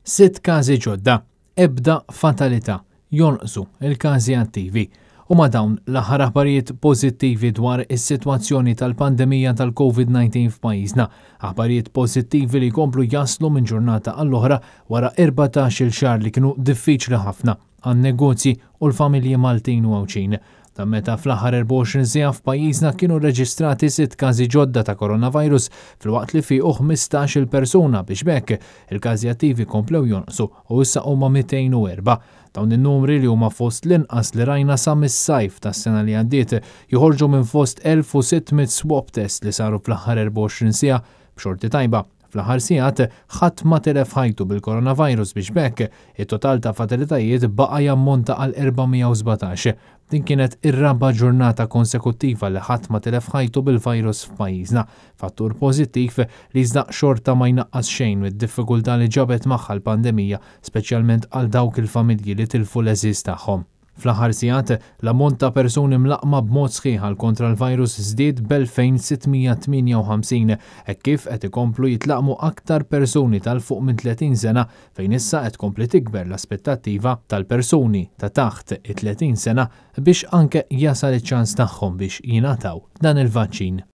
Sitt każi ġodda, ebda fatalità, jonqsu l-każi attivi. Huma dawn l-aħħar aħbarijiet pożittivi dwar is-sitwazzjoni tal-pandemija tal-COVID-19 f'pajjiżna. Aħbarijiet pożittivi li jkomplu jaslu minn ġurnata għall-oħra wara 14-il xahar li kienu diffiċli ħafna għan-negozji u l-familji Maltin u Għawdxin. Dan meta fl-aħħar 24 siegħa f'pajjiżna kienu rreġistrati sitt każi ġodda ta' coronavirus filwaqt li fiequ 15-il persuna biex b'hekk il-każi attivi komplew jonqsu u issa huma 204. Dawn in-numri li huma fost l-inqas li rajna sa mis-sajf tas-sena li għaddiet joħorġu minn fost 1,600 swab test li saru fl-aħħar 24 siegħa. B'xorti tajba, Fl-aħħar sigħat, ħadd ma tilef ħajtu bil-coronavirus biex b'hekk, it-total ta' fatalitajiet baqa' jammonta għal 417. Din kienet ir-raba' ġurnata konsekuttiva li ħadd ma tilef ħajtu bil-virus f'pajjiżna, fattur pożittiv li iżda xorta ma jnaqqas xejn mid-diffikultà li ġabet magħha l-pandemija, speċjalment għal dawk il-familji li tilfu l-għeżież tagħhom. Fl-aħħar sigħat, l-ammont ta' persuni mlaqqma b'mod sħiħ għal kontra l-virus żdied b'2,658 hekk kif qed ikomplu jitlaqqmu aktar persuni ta' 'l fuq minn 30 sena fejn issa qed tkompli tikber l-aspettattiva tal-persuni ta' taħt it-30 sena biex anke jasal iċ-ċans tagħhom biex jingħataw dan il-vaċċin.